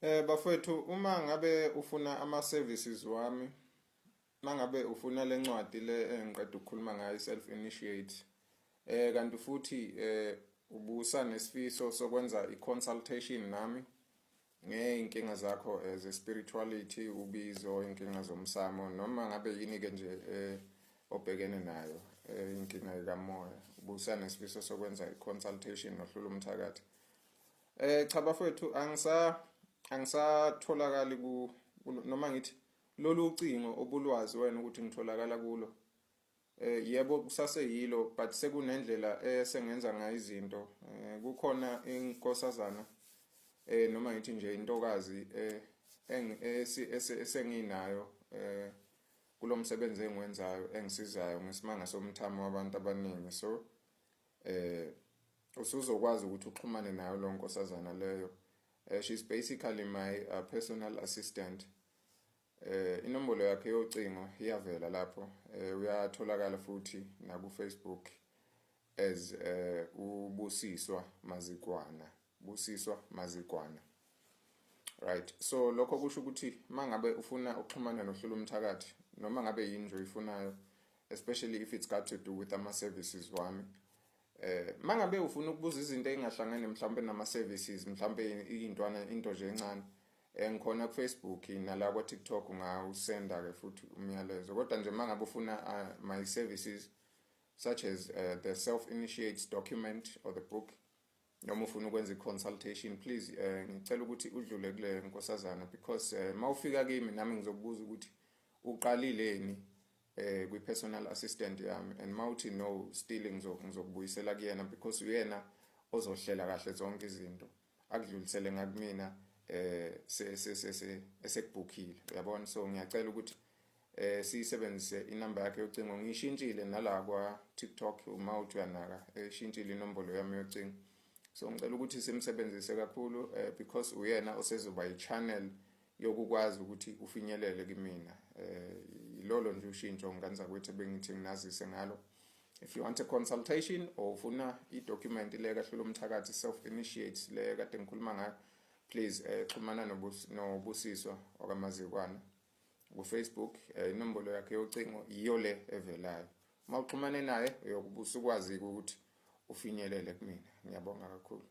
Bafowethu, uma ngabe ufuna ama services wami, mangabe ufuna lencwadi le engiqeda ukukhuluma ngayo, self initiate, kanti futhi ubusa nesifiso sokwenza i-consultation nami ngey'nkinga zakho ze-spirituality, ubizo, inkinga zomsamo, noma ngabe yini ke nje obhekene nayo, inkinga ekamoya, ubusa nesifiso sokwenza i-consultation noHlula Umthakathi, cha bafowethu, angisatholakali ku noma ngithi lolu cingo obulwazi wena ukuthi ngitholakala kulo. Yebo, kusaseyilo, but sekunendlela esengenza ngayo izinto. Kukhona inkosazana, noma ngithi nje intokazi esenginayo kulomsebenzi engiwenzayo, engisizayo ngesimanga somthamo wabantu abaningi. So usuzokwazi ukuthi uxhumane nayo lo nkosazana leyo. She's basically my personal assistant. Inombolo yakhe yocingo iyavela lapho. Uyatholakala futhi na ku Facebook as uBusiswa Mazikwana, Busiswa Mazikwana, right? So lokho kusho ukuthi mangabe ufuna ukuxhumana noHlula Umthakathi, noma ngabe yini nje oyifunayo, especially if it's got to do with ama services wami, mangabe ufuna ukubuza izinto engahlangene mhlawumbe nama services, mhlawumbe intwana into nje encane, ngikhona ku Facebook nala kwa TikTok, ungawusenda ke futhi umyalezo. Kodwa nje mangabe ufuna my services such as the self initiate document or the book, noma ufuna ukwenza i-consultation, please, ngicela ukuthi udlule kule nkosazana, because mawufika kimi nami ngizokubuza ukuthi uqalileni kwi-personal assistant yami, and mawuthi no, still ngizokubuyisela kuyena, because uyena ozohlela kahle zonke izinto, akudlulisele ngakumina se se se esekubhukhile, uyabona? So ngiyacela ukuthi siyisebenzise inamba yakhe yocingo. Ngishintshile nala kwa TikTok, uma uthi uyanaka, eshintshile inombolo yami yocingo. So ngicela ukuthi simsebenzise kakhulu, because uyena osezoba i-channel yokukwazi ukuthi ufinyelele kimina. Ilolo nje ushintsho nganza kwethu bengithi nginazise ngalo. If you want a consultation or ufuna i-document le kaHlula Umthakathi, self initiate le kade ngikhuluma ngayo, please, xhumana noBusiswa wakaMazikwana ku-Facebook. Inombolo yakhe yocingo iyo le evelayo. Uma uxhumane naye uyokubusa ukwazi ukuthi ufinyelele kumina. Ngiyabonga kakhulu.